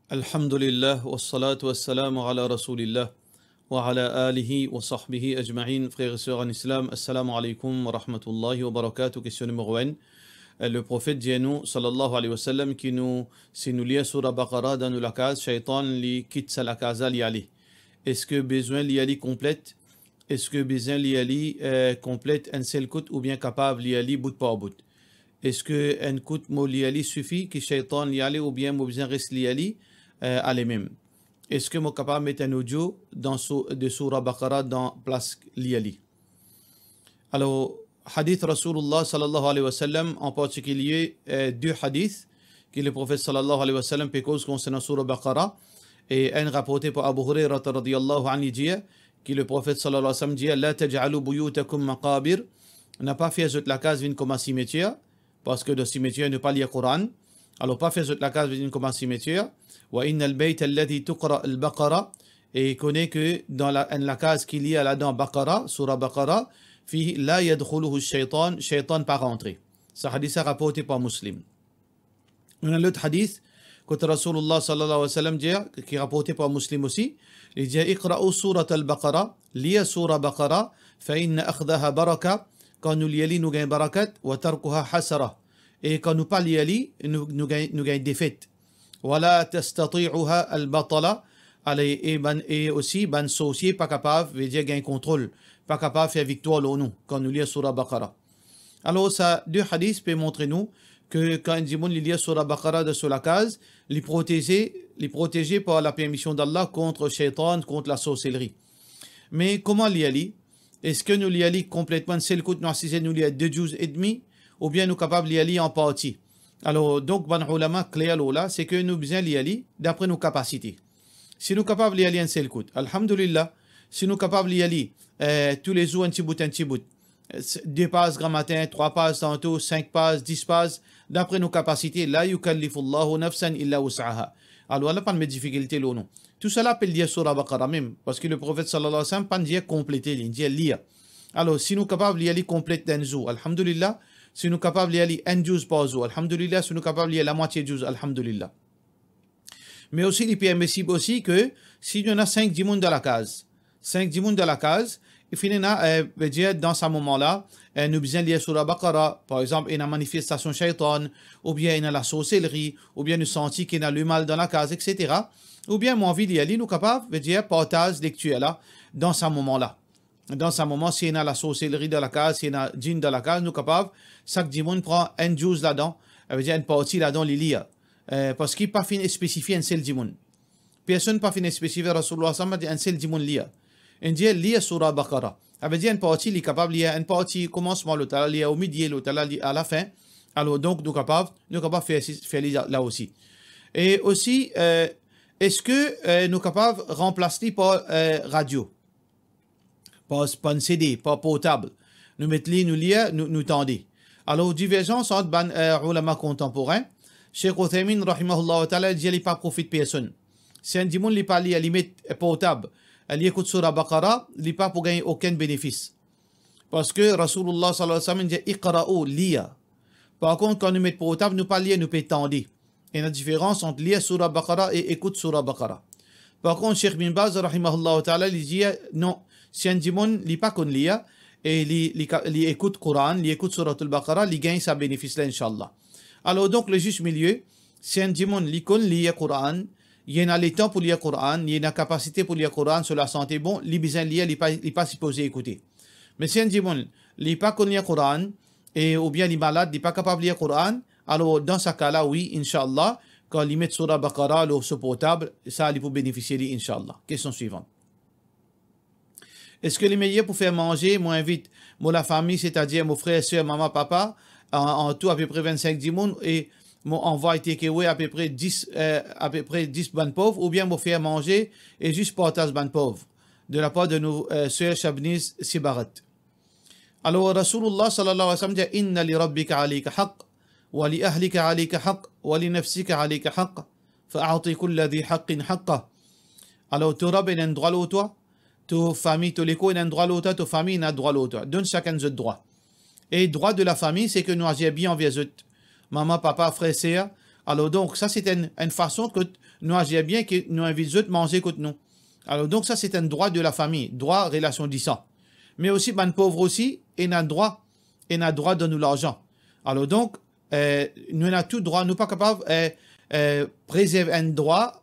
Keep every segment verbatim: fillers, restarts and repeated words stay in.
Alhamdulillah, wassalatu wassalamu ala Rasoulillah, wa ala alihi wa sahbihi ajmain. Frer e ser an Islam, assalamu alaykoum wa rahmatullahi wa barakatuh. Kestion nimero enn. Eh, le Profet dir nou, sallallahu alayhi wa sallam, ki nou, si nou lir Soura Baqara dan nou lakaz, shaytan li kit sa lakaz la, li ale. Eski bizin lir li konplet? Eski bizin lir li, eh, konplet enn sel kout oubien kapav lir li bout par bout? Eski enn kout mo lir li sifi ki shaytan li ale oubien mo bizin res lir li, eh, alemem? Eski mo kapav met enn audio dan sou-, de Soura Baqara dan plas lir li? Alor, hadith Rasoulillah sallallahu alayhi wa sallam, an partikilie, eh, de hadith ki le Profet sallallahu alayhi wa sallam pe koz konsernan Soura Baqara, e enn raporte par Abu Hurairah radiyallahu anhu, li dir ki le Profet sallallahu alayhi wa sallam dir, "La taj'alu buyutakum maqabir." Na pa fer zot lakaz vinn kouma simetier, parski dan simetier nou pa lir Koran. Alor, pa fer zot lakaz vinn kouma simetier. "Wa innal bayta alladhi tuqra al-Baqara." E kone ki dan la, enn lakaz ki lir ladan Baqara, Soura Baqara, "fihi la yadkhuluhu shaytan", shaytan pa rantre. Sa hadith la raporte par Muslim. Nou ena lot hadith kot Rasoulillah sallallahu alayhi wa sallam dir, ki raporte par Muslim osi, li dir, "Iqra'u Surat al-Baqara", lir Soura Baqara, "fa inna akhdaha baraka", kan nou lir li, nou gagn barakat, "wa tarkuha hasara", e kan nou pa lir li, nou, nou gagn, nou gagn defet. "Wa la yastati'uha al-batala", ale, e bann, e osi bann sorsie pa kapav, vedir gagn kontrol, pa kapav fer viktwar lor nou, kan nou lir Soura Baqara. Alor, sa de hadith pe montre nou ki kan enn dimoun li lir Soura Baqara dan so lakaz, li proteze, li proteze par la permision d'Allah kont shaytan, kont lasorselri. Me kouma lir li? Eski nou lir li konpletman enn sel kout, nou asize nou lir de djouz edmi, oubien nou kapav lir li an parti? Alor, donk, bann oulama kler lor la, se ki nou bizin lir li dapre nou kapasite. Si nou kapav lir li enn sel kout, alhamdulillah. Si nou kapav lir li, eh, toulezour enn ti bout, enn ti bout, eh, s-, de paz gramatin, trwa paz tanto, sink paz, dis paz, dapre nou kapasite, "La yukallifullahu nafsan illa wus'aha." Alor, Allah pa'nn met difikilte lor nou. Tousala pe lir Soura Baqara mem, parski le Profet sallallahu alayhi wa sallam pa'nn dir konplete li, li dir lir. Alor, si nou kapav lir li konplet dan enn zour, alhamdulillah. Si nou kapav lir li enn djouz par zour, alhamdulillah. Si nou kapav lir lamwatie djouz, alhamdulillah. Me osi, li permisib osi ki si nou ena sink dimoun dan lakaz, sink dimoun dan lakaz, e finn ena, eh, vedir dan sa moman la, eh, nou bizin lir Soura Baqara, par exanp, ena manifestasion shaytan, oubien ena lasorselri, oubien nou santi ki ena lemal dan lakaz, et cetera. Oubien mo anvi lir li, nou kapav, vedir partaz lektir la dan sa moman la. Dan sa moman, si ena lasorselri dan lakaz, si ena djinn dan lakaz, nou kapav, sak dimoun pran enn djouz ladan, savedir enn parti ladan li lir. Eh, parski pa finn spesifie enn sel dimoun. Personn pa finn spesifie, Rasoulillah sallallahu alayhi wa sallam dir enn sel dimoun lir. Inn dir lir Soura Baqara. Savedir enn parti li kapav lir, enn parti komansman, lot la lir omilie, lot la lir alafin. Alor, donk, nou kapav, nou kapav fer si-, fer li la, la osi. E osi, eh, eski, eh, nou kapav ranplas li par, eh, radio? Par, par enn C D, par portab. Nou met li, nou lir, nou, nou tande. Alor, diverzans ant bann, eh, oulama kontanporin. Sheikh Uthaymin, rahimahullah taala, dir li pa profit personn. Si enn dimoun li pa lir, li met, eh, portab, eh, li ekout Soura Baqara, li pa pou gagn okenn benefis. Parski Rasoulillah sallallahu alayhi wa sallam dir, "Iqra'u", lir. Par kont, kan nou met portab, nou pa lir, nou pe tande. Ena diferans ant lir Soura Baqara e ekout Soura Baqara. Par kont, Sheikh Bin Baz, rahimahullah taala, li dir, non, si enn dimoun, li pa konn lir, e li, li ka-, li ekout Koran, li ekout Souratul Baqara, li gagn sa benefis la, inshallah. Alor, donk, le juste milieu, si enn dimoun, li konn lir Koran, li ena letan pou lir Koran, li ena kapasite pou lir Koran, so lasante bon, li bizin lir, li pa, li pa sipoze ekoute. Me si enn dimoun, li pa konn lir Koran, e, oubien li malad, li pa kapav lir Koran, alor, dan sa ka la, wi, inshallah, kan li met Soura Baqara lor so portab, sa, li pou benefisie li, inshallah. Kestion swivan. Eski li meyer pou fer manze, mo invit mo lafami, setadir mo frer, ser, mama, papa, an, an tou apepre vinn-sink dimoun, e mo anvway take away apepre dis, eh, apepre dis bann pov, oubien mo fer manze e zis partaz bann pov, de lapar de nou, eh, ser Shabniz Sibarat. Alor, Rasoulillah sallallahu alayhi wa sallam dir, "Inna li rabbika alayka haqq, wa li ahlika alayka haqq, wa li nafsika alayka haqq, fa a'ti kulla dhi haqqin haqqah." Alor, to Rab ena enn drwa lor twa, to fami, to lekor ena enn drwa lor twa, to fami ena drwa lor twa. Donn sakenn zot drwa. E drwa de lafami, se ki nou azir bien anver zot. Mama, papa, frer, ser, Alor donk, sa se enn, enn fason kot nou azir bien, ki nou invit zot manze kot nou. Alor donk, sa se enn drwa de lafami, drwa relasion disan. Me osi, bann pov osi ena drwa, ena drwa dan nou larzan. Alor donk, eh, nou ena tou drwa, nou pa kapav, eh, eh, prezerv enn drwa,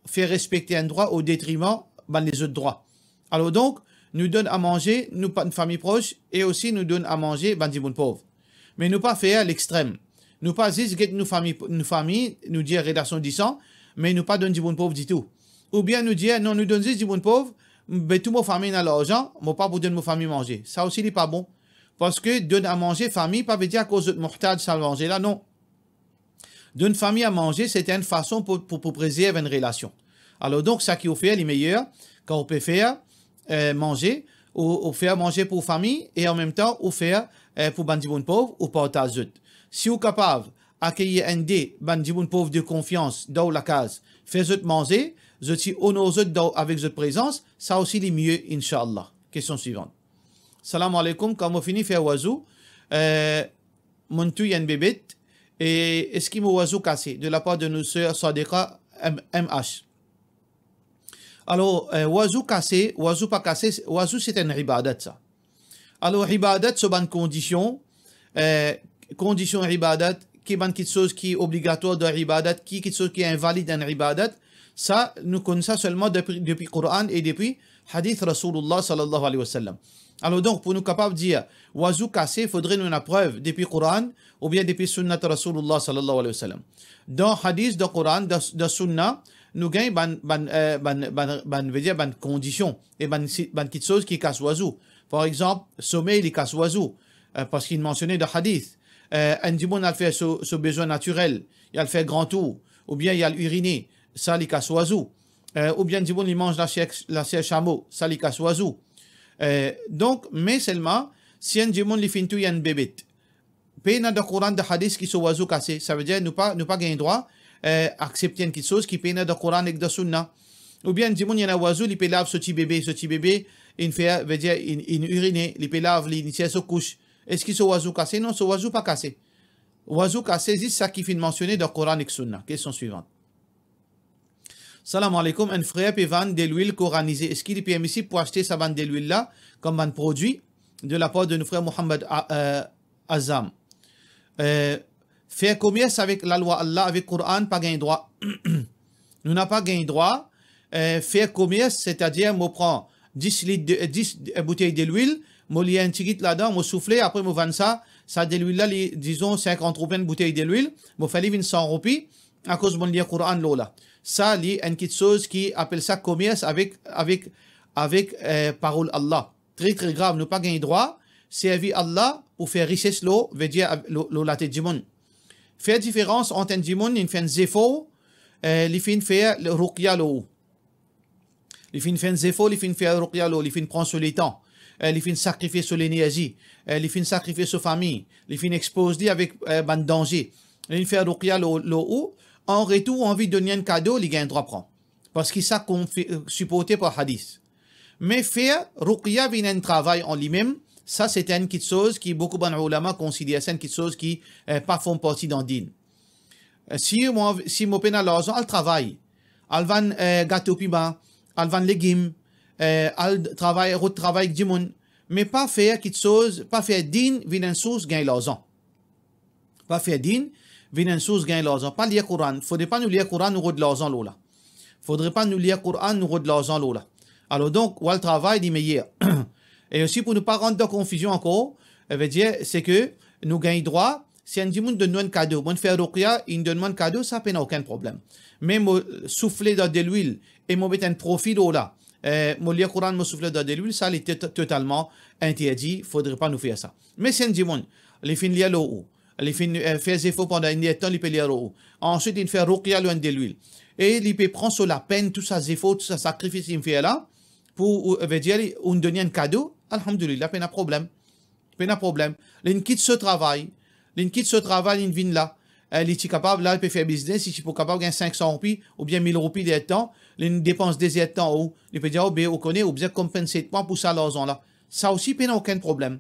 fer respekte enn drwa o detriman bann lezot drwa. Alor donk, nou donn a manze nou pa-, fami pros e osi nou donn a manze bann dimoun pov. Me nou pa fer lextrem. Nou pa zis get nou fami, nou fami, nou dir relasion disan, me nou pa donn dimoun pov ditou. Oubien nou dir, non, nou donn zis dimoun pov, be tou mo fami ena larzan, mo pa pou donn mo fami manze. Sa osi li pa bon. Parski donn a manze fami, pa vedir akoz zot muhtaj sa manze la, non. Donn fami a manze, se enn fason pou, pou, pou prezerv enn relasion. Alor donk, seki ou fer, li meyer, kan ou pe fer, eh, manze, ou, ou fer manze pou fami, e anmemtan, ou fer, eh, pou bann dimoun pov, ou partaz zot. Si ou kapav akeyir enn de bann dimoun pov de konfians dan ou lakaz, fer zot manze, zot ti onor zot dan, avek zot prezans, sa osi li mie, inshallah. Kestion swivan. Salam aleykoum, kan mo fini fer wazou, eh, monn touy enn bebet, e eski mo wazou kase? De lapar de nou ser Sadiqa M-, M H. Alor, eh, wazou kase, wazou pa kase, wazou se enn ibadat sa. Alor, ibadat, so bann kondision, eh, kondision ibadat, ki bann kiksoz ki obligatwar dan ibadat, ki kiksoz ki invalid dan ibadat, sa, nou konn sa selman depi, depi Koran e depi hadith Rasoulillah sallallahu alayhi wa sallam. Alor donk, pou nou kapav dir, wazou kase, fodre nou ena prev depi Koran oubien depi sunnat Rasoulillah sallallahu alayhi wa sallam. Dan hadith, dan Koran, dan, dan sunna, nou gagn bann, bann, eh, bann, bann, bann, vedir bann kondision e bann si-, bann kiksoz ki kas wazou. Par exanp, somey li kas wazou, eh, parski li mansione dan hadith. Eh, enn dimoun al fer so, so bezwin natirel, li al fer gran tour, oubien li al irine, sa li kas wazou. Eh, oubien dimoun li manz laser, laser samo, sa li kas wazou. Eh, donk, me selman, si enn dimoun li finn touy enn bebet, pena dan Koran, dan hadith ki so wazou kase, savedir nou pa, nou pa gagn drwa, eh, aksepte enn kiksoz ki pena dan Koran ek dan sunna. Oubien dimoun li ena wazou, li pe lav so ti bebe, so ti bebe inn fer, vedir inn, inn irine, li pe lav li, li tir so kous. Eski so wazou kase? Non, so wazou pa kase. Wazou kase zis sa ki finn mansione dan Koran ek sunna. Kestion swivan. Salam aleykoum, enn frer pe vann delwil koranize, eski li permisib pou aste sa bann delwil la kom bann prodwi? De lapar de nou frer Mohammad A-, eh, Azam. Eh, fer komers avek lalwa Allah, avek Koran, pa gagn drwa. Nou napa gagn drwa, eh, fer komers, setadir mo pran dis lit de, eh, dis, eh, boutey delwil, mo lir enn tigit ladan, mo soufle, apre mo vann sa, sa delwil la, li, dizon, sinkant roupi enn boutey delwil, mo fer li vinn san roupi, akoz mo'nn lir Koran lor la. Sa li enn kiksoz ki apel sa komers avek, avek, avek, eh, parol Allah. Tre, tre grav, nou pa gagn drwa servi Allah pou fer rises lor, vedir av-, lor, lor latet dimoun. Fer diferans ant enn dimoun, li fer enn zefor, eh, li finn fer ruqya lor ou. Li finn fer enn zefor, li finn fer ruqya lor, li finn pran so letan, eh, li finn sakrifie so lenerzi, eh, li finn sakrifie so fami, li finn expoz li avek, eh, bann danze. Li finn fer ruqya lor, lor ou, an retour, ou anvi donn li enn kado, li gagn drwa pran. Parski sa konfi-, siporte par hadith. Me fer ruqya vinn enn travay an limem, sa se enn kiksoz ki boukou bann oulama konsider sa enn kiksoz ki, eh, pa form parti dan din. Eh, si mo, si mo pena larzan, al travay. Al vann, eh, gato pima, al vann legim, eh, al travay, rod travay ek dimoun. Me pa fer kiksoz, pa fer din vinn enn sours gagn larzan. Pa fer din vinn enn sours gagn larzan. Pa lir Koran. Fodre pa nou lir Koran, nou rod larzan lor la. Fodre pa nou lir Koran, nou rod larzan lor la. Alor donk, ou al travay, li meyer. E osi pou nou pa rant dan konfizion ankor, eh, vedir, se ke nou gagn drwa, si enn dimoun donn nou enn kado, mo'nn fer ruqya, inn donn mwa enn kado, sa pena okenn problem. Me mo soufle dan delwil e mo met enn profi lor la, eh, mo lir Koran, mo soufle dan delwil, sa li to-, totalman interdi, fodre pa nou fer sa. Me si enn dimoun, li finn lir lor ou, li finn, eh, fer zefor pandan enn lertan, li pe lir lor ou. Answit, li fer ruqya lor enn delwil. E li pe pran so lapenn, tou sa zefor, tou sa sakrifis li fer la, pou, ou, vedir, li, ou'nn donn li enn kado, alhamdulillah, pena problem. Pena problem. Li'nn kit so travay, li'nn kit so travay, li'nn vinn la. Eh, li ti kapav, la, li pe fer biznes, li ti pou kapav gagn sink san roupi oubien mil roupi lertan, li'nn depans de zertan ou, li pe dir, "Oh, be, ou kone, ou bizin konpanse mwa pou sa larzan la." Sa osi, pena okenn problem.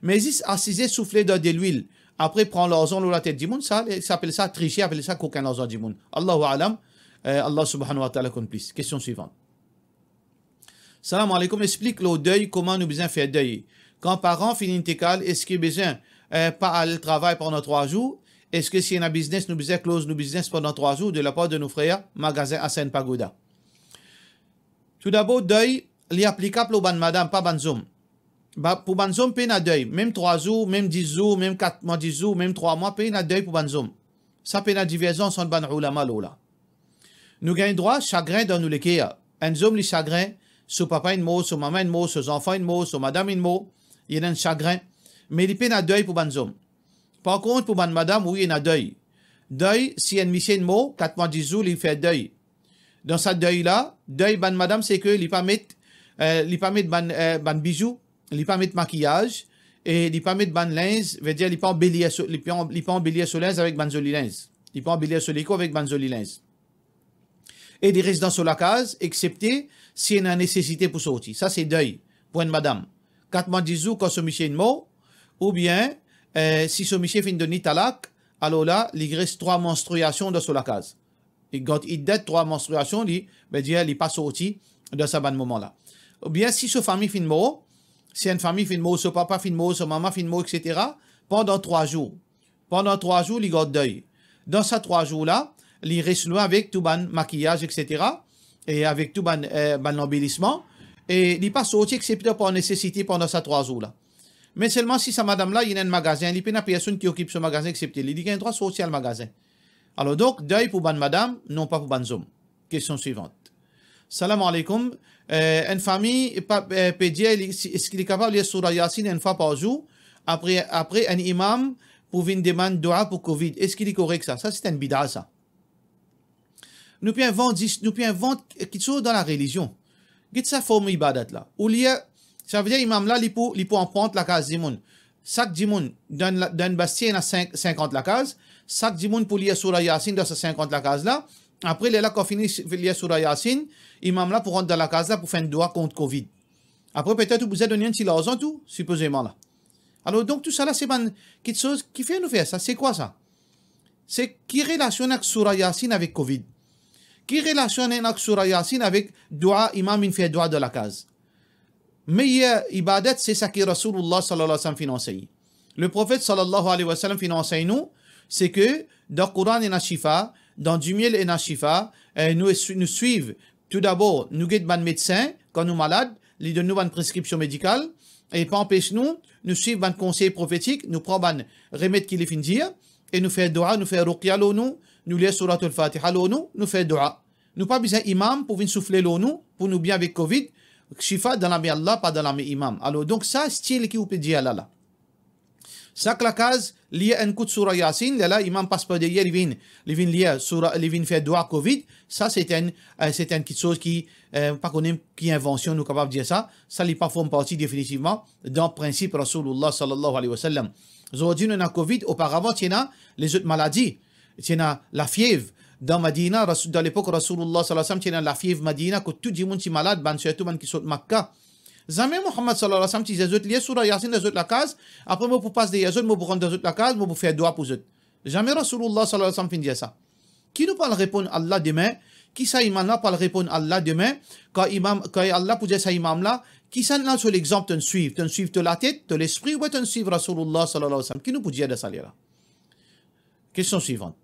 Me zis asize soufle dan delwil, Apre pran larzan lor latet dimoun, sa, sa apel sa trise, apel sa kokin larzan dimoun. Allahu a'lam, eh, Allah subhanahu wa ta'ala konn plis. Kestion swivan. Salam alaikum, explik lor dey, kouma nou bizin fer dey. Kan paran finn intikal, eski bizin, eh, pa al travay pandan trwa zour? Eski si ena biznes, nou bizin close nou biznes pandan trwa zour de lapar de nou frer magazin Hassan Pagoda? Toudabor, dey, li aplikab lor bann madam, pa bann zom. Ba, pou bann zom, pena dey, mem trwa zour, mem dis zour, mem kat mwa dis zour, mem trwa mwa, pena dey pou bann zom. Sa pena diverzans ant bann oulama lor la. Nou gagn drwa sagrin dan nou leker. Enn zom li sagrin, so papa inn mor, so mama inn mor, so zanfan inn mor, so madam inn mor, li ena enn sagrin, me li pena dey pou bann zom. Par kont, pou bann madam, wi, ena dey. Dey, si enn misie inn mor, kat mwa dis zour, li fer dey. Dan sa dey la, dey bann madam, se ke li pa met, eh, li pa met bann, eh, bann bizou, li pa met makiyaz, e li pa met bann linz, vedir li pa anbelir so, li pa an-, li pa anbelir so linz avek bann zoli linz. Li pa anbelir so leko avek bann zoli linz. E li res dan so lakaz, exepte si ena nesesite pou sorti. Sa se dey pou enn madam. Kat mwa dis zour kan so misie inn mor, oubien, eh, si so misie finn donn li talak, alor la, li res trwa manstriasion dan so lakaz. Li gard iddat trwa manstriasion, li, vedir li pa sorti dan sa bann moman la. Oubien si so fami finn mor, si enn fami finn mor, so papa finn mor, so mama finn mor, etsetera, pandan trwa zour. Pandan trwa zour, li gard dey. Dan sa trwa zour la, li res lwin avek tou bann makiyaz, etsetera, e avek tou bann, eh, bann lanbelisman, e li pa sorti exepte par nesesite pandan sa trwa zour la. Me selman si sa madam la, li ena enn magazin, li pena personn ki okip so magazin exepte li, li gagn drwa sorti al magazin. Alor donk, dey pou bann madam, non pa pou bann zom. Kestion swivan. Salam alaikum. Eh, enn fami pa, eh, pe dir, li, si, eski li kapav lir soura Yasin enn fwa par zour, apre, apre enn imam pou vinn demann doua pou covid? Eski li korek sa? Sa se enn bida sa. Nou pe invant zis, nou pe invant kiksoz dan larelizion. Get sa form ibadat la. Ou lir, savedir imam la, li pou, li pou arpant lakaz dimoun. Sak dimoun, dan enn la, dan enn bastie ena sink, sinkant lakaz, sak dimoun pou lir soura Yasin dan sa sinkant lakaz la. Apre, lerla kan fini lir soura Yasin, imam la pou rant dan lakaz la pou fer enn doua kont covid. Apre, petet ou bizin donn li enn ti larzan tou, sipozeman la. Alor, donk, tousala, se bann kiksoz ki fer nou fer sa. Se kwa sa? Se ki relasion ena soura Yasin avek covid? Ki relasion ena soura Yasin avek doua, imam inn fer doua dan lakaz? Meyer ibadat, se seki Rasoulillah sallallahu alayhi wa sallam finn ansegn. Leprofet sallallahu alayhi wa sallam finn ansegn nou, se ke dan Koran ena shifa, dan dimiel ena shifa, e nou, nou swiv. Toudabor, nou get bann medsin, kan nou malad, li donn nou bann preskripsion medikal, e pa anpes nou, nou swiv bann konsey profetik, nou pran bann remed ki li finn dir, e nou fer doua, nou fer ruqya lor nou, nou lir Souratul Fatiha lor nou, nou fer doua. Nou pa bizin imam pou vinn soufle lor nou, pou nou bien avek covid, shifa dan lame Allah, pa dan lame imam. Alor, donk sa stil ki ou pe dir la la. Sak lakaz, lir enn kout soura Yasin, lerla imam pas par deryer, li vinn, li vinn lir soura, li vinn fer doua covid, sa se enn, eh, se enn kiksoz ki, eh, pa kone ki invansion nou kapav dir sa, sa li pa form parti definitivman dan prinsip Rasoulillah sallallahu alayhi wa sallam. Zordi nou ena covid, oparavan ti ena lezot maladi, ti ena lafiev. Dan Madina, Rasoul, dan lepok Rasoulillah sallallahu alayhi wa sallam, ti ena lafiev Madina, kot tou dimoun ti malad, bann, sirtou bann ki sort Makka. Zame Muhammad sallallahu alayhi wa sallam ti dir zot, lir soura Yasin dan zot lakaz, apre mo pou pas deryer zot, mo pou rant dan zot lakaz, mo pou fer doua pou zot. Zame Rasoulillah sallallahu alayhi wa sallam finn dir sa. Ki nou pou al reponn Allah demin? Ki sa imam la pou al reponn Allah demin? Kan imam, kan Allah pou dir sa imam la, kisannla so lexanp to'nn swiv? To'nn swiv to latet, to lespri, oubien to'nn swiv Rasoulillah sallallahu alayhi wa sallam? Ki nou pou dir dan sa lerla? Kestion swivan.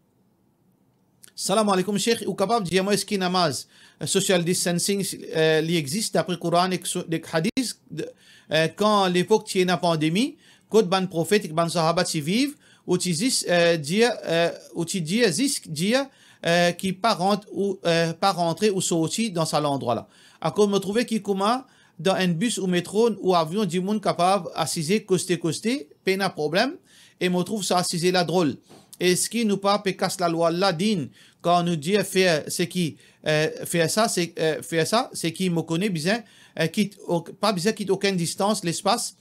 Salam alaikum, Sheikh. Ou kapav dir mwa eski namaz, eh, social distancing, eh, li exist dapre Koran ek so-, ek hadis, de, eh, kan lepok ti ena pandemi, kot bann profet ek bann sahaba ti viv, ou ti zis, eh, dir, eh, ou ti dir, zis dir, eh, ki pa rant ou, eh, pa rantre ou sorti dan sa landrwa la. Akoz mo trouve ki kouma dan enn bis ou metro ou avion, dimoun kapav asize koste koste, pena problem, e mo trouv sa asize la drol. Eski nou pa pe kas lalwa Allah din, kan nou dir fer seki, eh, fer sa, se, eh, fer sa, seki mo kone bizin, eh, kit ok-, pa bizin kit okenn distans, lespas,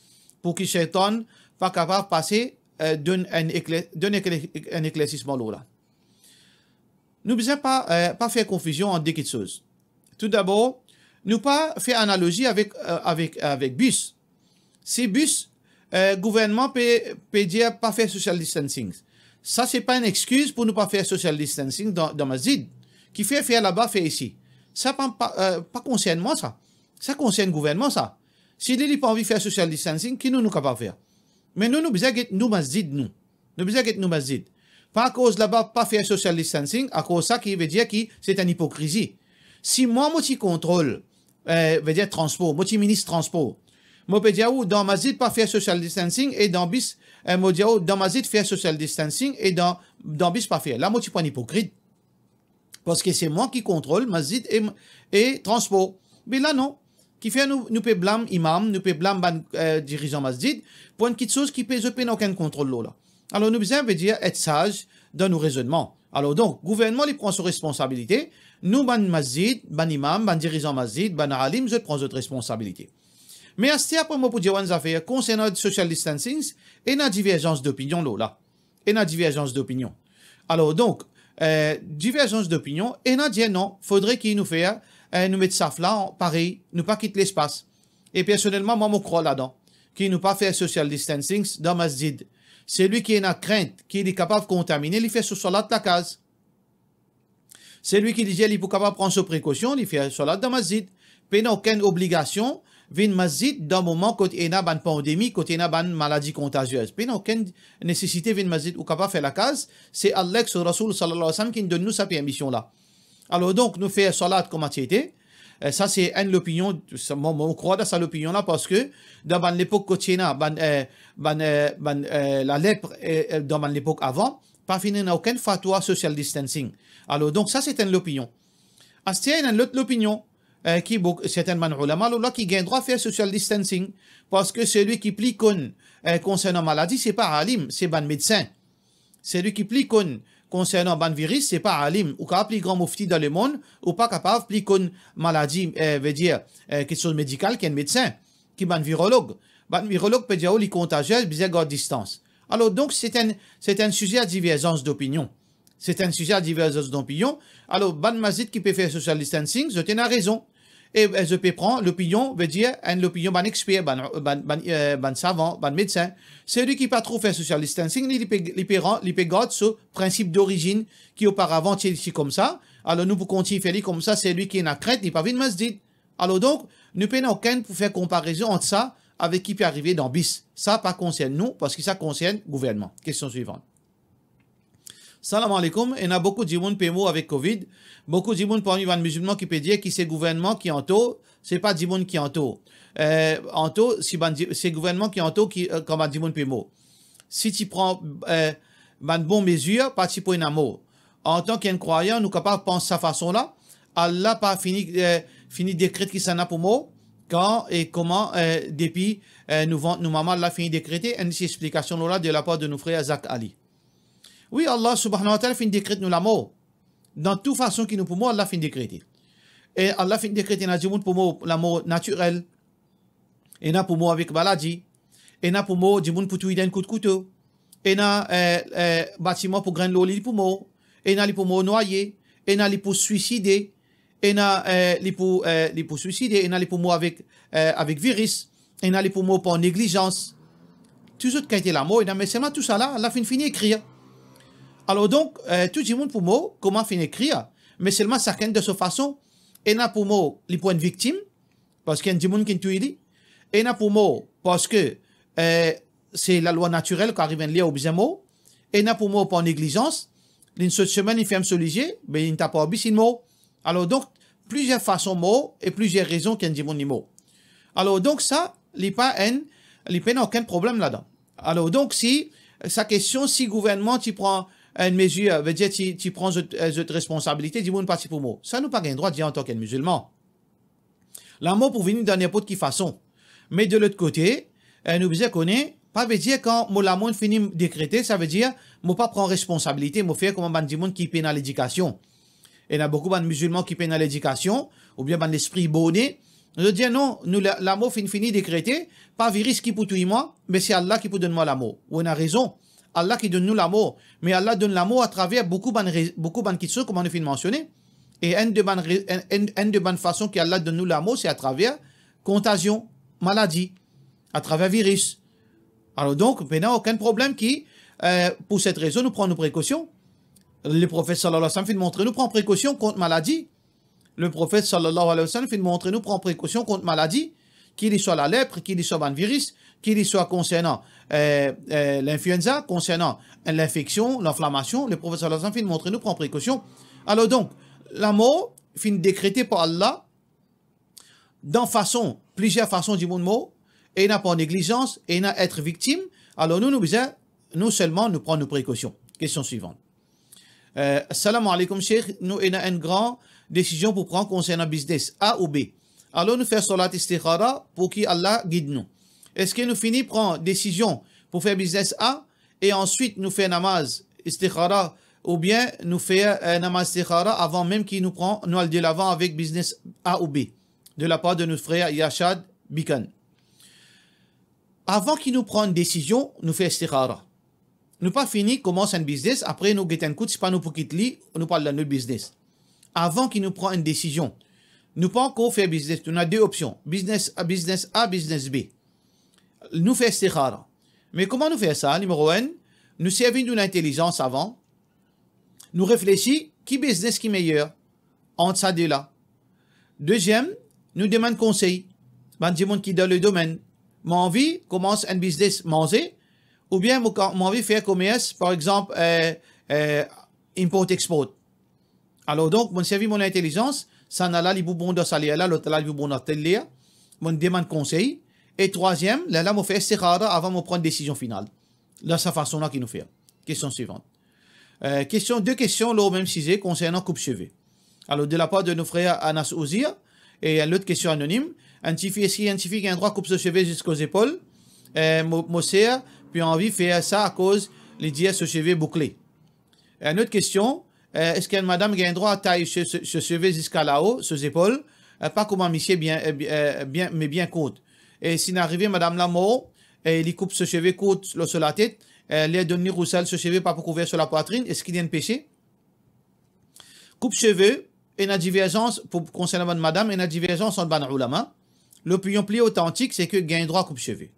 pou ki Shaitan pa kapav pase, eh, donn enn ekler-, donn ekler-, enn eklersisman lor la. Nou bizin pa, eh, pa fer konfizion ant de kiksoz. Toudabor, nou pa fer analozi avek, eh, avek, avek bis. Si bis, Eh, gouvernman pe, pe dir pa fer social distancing. Sa se pa enn exkiz pou nou pa fer social distancing dan, dan masjid. Kifer fer laba, fer isi. Sa pa, pa, eh, pa konsern mwa sa. Sa konsern gouvernman sa. Si li, li pa anvi fer social distancing, ki nou, nou kapav fer? Me nou, nou bizin get nou masjid, nou. Nou bizin get nou masjid. Pa akoz laba pa fer social distancing, akoz sa ki ve dir ki se enn ipokrizi. Si mwa, mo ti kontrol, eh, ve dir transpor, mo ti minis transpor, mo pe dir ou dan masjid pa fer social distancing e dan bis, eh, mo dir ou dan masjid fer social distancing e dan, dan bis pa fer. La, mo ti pou enn ipokrit. Parski se mwa ki kontrol masjid e, e transpor. Me la non. Kifer nou, nou pe blam imam, nou pe blam bann, eh, dirizan masjid pou enn kitsoz ki pe, zot pena okenn kontrol lor la. Alor nou bizin, ve dir, et saz dan nou rezonnman. Alor donk, gouvernman li pran so responsabilite, nou bann masjid, bann imam, bann dirizan masjid, bann alim, zot pran zot responsabilite. Me aster apre mo pou dir ou enn zafer konsernan social distancing, ena diverzans dopinion lor la. Ena diverzans dopinion. Alor donk, eh, diverzans dopinion, ena dir non, fodre ki nou fer, eh, nou met saf la, an, parey, nou pa kit lespas. E personelman, mwa, mo krwar ladan, ki nou pa fer social distancing dan masjid. Selwi ki ena krint ki li kapav kontamine, li fer so swalat lakaz. Selwi ki li dir li pou kapav pran so prekosion, li fer swalat dan masjid. Pena okenn obligasion vinn masjid dan moman kot ena bann pandemi, kot ena bann maladi kontaziez. Pena okenn nesesite vinn masjid, ou kapav fer lakaz. Se Allah ek so Rasoul, sallallahu alayhi wa sallam, ki donn nou sa permision la. Alor donk, nou fer swalat kouma ti ete. Eh, sa se enn lopinion, sa, mo, mo krwar dan sa lopinion la, parski dan bann lepok kot ti ena bann, eh, bann, eh, bann, eh, lalepr, eh, eh, dan bann lepok avan, pa finn ena okenn fatwa social distancing. Alor donk, sa se enn lopinion. Aster ena enn lot lopinion, eh, ki bok-, sertin bann oulama lor la ki gagn drwa fer social distancing, parski selwi ki pli konn, eh, konsernan maladi, se pa alim, se bann medsin. Selwi ki pli konn konsernan bann viris, se pa alim. Ou kapav pli gran mofti dan lemond, ou pa kapav pli konn maladi, eh, ve dir, eh, kitsoz medikal ki enn medsin, ki bann virolog. Bann virolog pe dir ou li kontazie, bizin gard distans. Alor donk, se enn, se enn size a diverzans dopinion. Se enn size a diverzans dopinion. Alor, bann masjid ki pe fer social distancing, zot ena rezon. E, e zot pe pran lopinion, ve dir, enn lopinion bann exper, bann, bann, bann, eh, bann savan, bann medsin. Selwi ki pa trouv fer social distancing, li, li pe, li pe ran-, li pe gard so prinsip dorizinn ki oparavan ti, ti koumsa. Alor, nou pou kontign fer li koumsa, selwi ki ena krint, li pa vinn masjid. Alor donk, nou pena okenn pou fer konparezon ant sa avek ki pe arive dan bis. Sa pa konsern nou, parski sa konsern gouvernman. Kestion swivan. Salam aleykoum. Ena boukou dimoun pe mor avek covid. Boukou dimoun parmi bann mizilman ki pe dir ki se gouvernman ki antor, se pa dimoun ki antor. Eh, antor, si bann di-, se gouvernman ki antor ki, eh, kan bann dimoun pe mor. Si ti pran, eh, bann bon mezir, pa ti pou ena mor. Antan ki enn krwayan, nou kapav pans sa fason la. Allah pa fini, eh, fini dekret kisannla pou mor, kan e kouma, eh, depi, eh, nou vant nou mama, Allah fini dekrete, enn ti explikasion lor la de lapar de nou frer Zak Ali. Wi, Allah subhanahu wa ta'ala finn dekret nou lamor. Dan tou fason ki nou pou mor, Allah finn dekrete. E Allah finn dekrete ena dimoun pou mor lamor natirel, ena pou mor avek maladi, ena pou mor dimoun pou touy li enn kout kouto, ena, eh, eh, batiman pou grenn lor li, li pou mor, ena li pou mor nwaye, ena li pou swiside, ena, eh, li pou, eh, li pou swiside, ena li pou mor avek, eh, avek viris, ena li pou mor par neglizans. Tou zot kalite lamor ena, me selman tousala, Allah finn fini ekrir. Alor donk, eh, tou dimoun pou mor kouma finn ekrir, me selman sakenn dan so fason. Ena pou mor li pou enn viktim, parski enn dimoun kinn touy li. Ena pou mor parski, eh, se lalwa natirel, kan ariv enn ler ou bizin mor. Ena pou mor par neglizans, linn sot semin, linn ferm so lizie, be linn tap ar bis, linn mor. Alor donk, plizier fason mor e plizier rezon ki enn dimoun li mor. Alor donk sa, li pa enn, li pena okenn problem ladan. Alor donk si, sa kestion, si gouvernman ti pran enn mezir, ve dir ti, ti pran zot, eh, zot responsabilite, dimoun pa ti pou mor. Sa nou pa gagn drwa dir antan ki enn mizilman. Lamor pou vini dan ninport ki fason. Me de lot kote, eh, nou bizin kone, pa ve dir kan mo lamor fini dekrete, sa ve dir mo pa pran responsabilite, mo fer kouma bann dimoun ki pena ledikasion. Ena boukou bann mizilman ki pena ledikasion, oubien bann lespri borne. Zot dir, "Non, nou la-, lamor finn fini dekrete, pa viris ki pou touy mwa, me se Allah ki pou donn mwa lamor." Ou ena rezon. Allah ki donn nou lamor, me Allah donn lamor atraver boukou bann re-, boukou bann kitsoz, kouma nou finn mansione. E enn de bann re-, enn, enn, enn de bann fason ki Allah donn nou lamor, se atraver kontazion, maladi, atraver viris. Alor donk, pena okenn problem ki, eh, pou set rezon, nou pran nou prekosion. Leprofet sallallahu alayhi wa sallam finn montre nou pran prekosion kont maladi. Leprofet sallallahu alayhi wa sallam finn montre nou pran prekosion kont maladi, ki li swa lalepre, ki li swa bann viris, ki li swa konsernan, eh, eh, linfluenza, konsernan, eh, linfeksion, linflamasion. Leprofet sallallahu alayhi wa sallam finn montre nou pran prekosion. Alor donk, lamor finn dekrete par Allah, dan fason, plizier fason dimoun mor, ena par neglizans, ena et viktim. Alor nou, nou bizin, nou selman, nou pran nou prekosion. Kestion swivan. Eh, salam aleykoum, Sheikh. Nou ena enn gran desizion pou pran konsernan biznes A ou B. Alor nou fer solat istikhara pou ki Allah gid nou. Eski nou fini pran desizion pou fer biznes A e answit nou fer namaz istikhara, oubien nou fer, eh, namaz istikhara avan mem ki nou pran, nou al delavan avek biznes A ou B, de lapar de nou frer Yashad Bikan. Avan ki nou pran enn desizion, nou fer istikhara. Nou pa fini koumans enn biznes, apre nou get enn kout, sipa nou pou kit li, nou pou al dan lot biznes. Avan ki nou pran enn desizion, nou pa ankor fer biznes, nou ena de opsion, biznes A, biznes A, biznes B. Nou fer istikhara. Me kouma nou fer sa? Nimero enn, nou servi nou lintelizans avan, nou reflesi ki biznes ki meyer ant sa de la. Deziem, nou demann konsey bann dimoun ki dan le domenn. Mo anvi koumans enn biznes manze, oubien mo ka-, mo anvi fer komers, par exanp, eh, eh, import export. Alor donk, mo servi mo lintelizans, sa nala li pou bon dan sa ler la, lot la li pou bon dan tel ler. Mo demann konsey. E trwaziem, lerla mo fer istikhara avan mo pran desizion final. Dan sa fason la ki nou fer. Kestion swivan. Eh, kestion, de kestion lor mem size konsernan koup seve. Alor, de lapar de nou frer Anas Ouzir, e enn lot kestion anonim, enn tifi, eski enn tifi gagn drwa koup so seve ziska zepol? Eh, mo, mo ser, pe anvi fer sa akoz li dir so seve boukle. Enn lot kestion, eh, eski enn madam gagn drwa tay so, so, so seve ziska lao, so zepol? Eh, pa kouma misie bien, eh, bi-, eh, bien, me bien kourt. E si inn arive madam la mor, e li koup so seve kourt lor so latet, eh, ler donn li rousel, so seve pa pou kouver so lapwatrinn, eski li enn pese? Koup seve, ena diverzans, pou, konsernan bann madam, ena diverzans ant bann oulama. Lopinion pli otantik, se ki gagn drwa koup seve.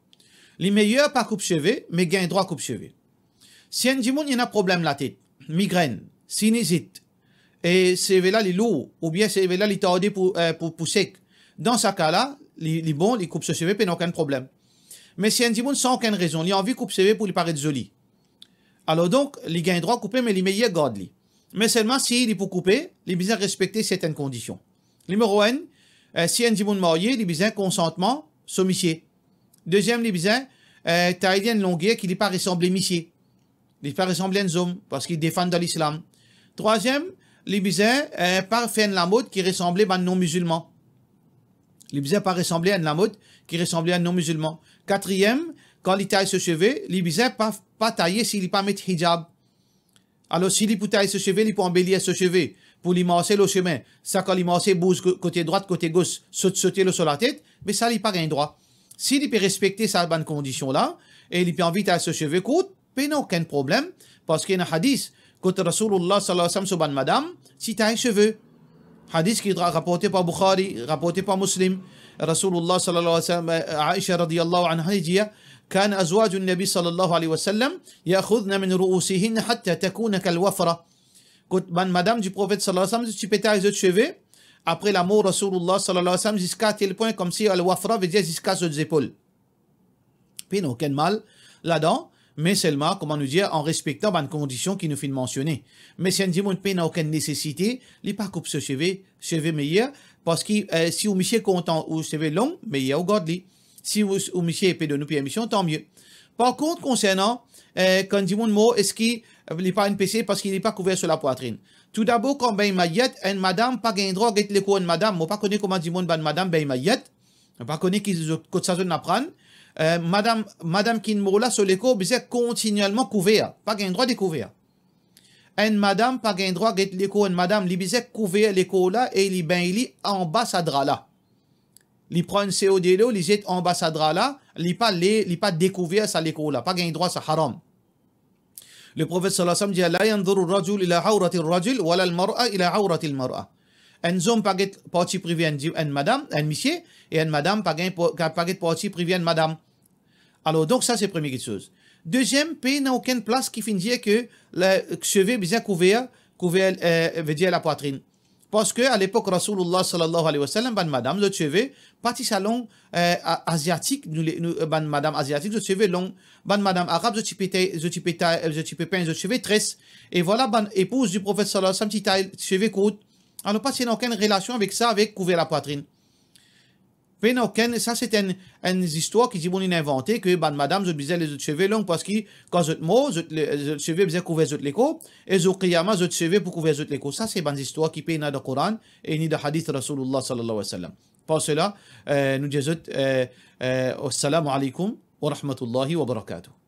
Li meyer pa koup seve, me gagn drwa koup seve. Si enn dimoun ena problem latet, migrenn, sinizit, e seve la li lour, oubien seve la li tarde pou, eh, pou, pou sek, dan sa ka la, li, li bon, li koup so seve, pena okenn problem. Me si enn dimoun san okenn rezon, li anvi koup seve pou li paret zoli, alor donk, li gagn drwa koupe, me li meyer gard li. Me selman si li pou koupe, li bizin respekte sertenn kondision. Nimero enn, eh, si enn dimoun marye, li bizin konsantman so misie. Deziem, li bizin, eh, tay li enn longer ki li pa resanble misie. Li pa resanble enn zom, parski li defann dan Lislam. Trwaziem, li bizin, eh, pa fer enn lamod ki resanble bann non-mizilman. Li bizin pa resanble enn lamod ki resanble enn non-mizilman. Katriem, kan li tay so seve, li bizin pa, pa taye si li pa met hijab. Alor, si li pou tay so seve, li pou anbelir so seve, pou li marse lor sime, sa kan li marse, bouz ko-, kote drwat, kote gos, sot, sote lor so latet, me sa li pa gagn drwa. Si li pe respekte sa bann kondision la, e li pe anvi tay so seve kourt, pena okenn problem, parski ena hadis kot Rasoulullah sallallahu alayhi wa sallam so bann madam ti tay seve. Hadis ki ra-, raporte par Bukhari, raporte par Muslim. Rasoulullah sallallahu alayhi wa sallam, eh, Aisha radiyallahu anha, li dir, "Kana azwajun Nabi sallallahu alayhi wa sallam ya'khudhna min ru'usihinna hatta takuna kal wafra." Kot bann madam di Profet sallallahu alayhi wa sallam, zot ti pe tay zot seve, apre lamor Rasoulullah sallallahu alayhi wa sallam, ziska tel pwin, koumsi al wafra, vedir ziska zot zepol. Pena okenn mal ladan, me selman, kouma nou dir, an respektan bann kondision ki nou finn mansione. Me si enn dimoun pena okenn nesesite, li pa koup so seve, seve meyer, parski, eh, si ou misie kontan ou seve long, meyer ou gard li. Si ou, ou misie pe donn ou permision, tanmie. Par kont, konsernan, eh, kan dimoun mor, eski, eh, li pa enn pese parski li pa kouver so lapwatrinn? Toudabor, kan begn mayet, enn madam pa gagn drwa get lekor enn madam. Mo pa kone kouma dimoun bann madam begn mayet. Mo pa kone ki zot, kot sa zot inn aprann. Eh, madam, madam ki inn mor la, so lekor bizin kontinielman kouver, pa gagn drwa dekouver. Enn madam pa gagn drwa get lekor enn madam, li bizin kouver lekor la e li begn li anba sa dra la. Li pran enn seo delo, li zet anba sa dra la, li pa le, li pa dekouver sa lekor la, pa gagn drwa, sa haram. Leprofet sallallahu alayhi wa sallam dir, "La yanzuru rajul ila awrati rajul, wala al-mar'a ila awrati al-mar'a." Enn zom pa get parti prive enn di-, enn madam, enn misie, e enn madam pa gagn po-, pa get parti prive enn madam. Alor, donk sa se premie kiksoz. Deziem, pena okenn plas ki finn dir ke le seve bizin kouver, kouver, eh, vedir lapwatrin. Parski a lepok Rasoulillah sallallahu alayhi wa sallam, bann madam, zot seve pa ti sa long, eh, a-, aziatik, nou le-, nou, bann madam aziatik, zot seve long, bann madam arab, zot ti pe tay, zot ti pe tay, zot ti pe pegn zot seve tres. E vwala, bann epouz di Profet sallallahu alayhi wa sallam ti tay seve kourt. Alor, pa ti ena okenn relasion avek sa, avek kouver lapwatrin. Pena okenn, sa se enn, enn zistwar ki dimoun inn invante, ke bann madam, zot bizin les zot seve long, parski kan zot mor, zot le-, zot seve bizin kouver zot lekor, e zour qiyama, zot seve pou kouver zot lekor. Sa se bann zistwar ki pena dan Koran, e ni dan hadis Rasoulillah sallallahu alayhi wa sallam. Par sela, eh, nou dir zot, eh, eh, assalamu alaykum wa rahmatullahi wa barakatuh.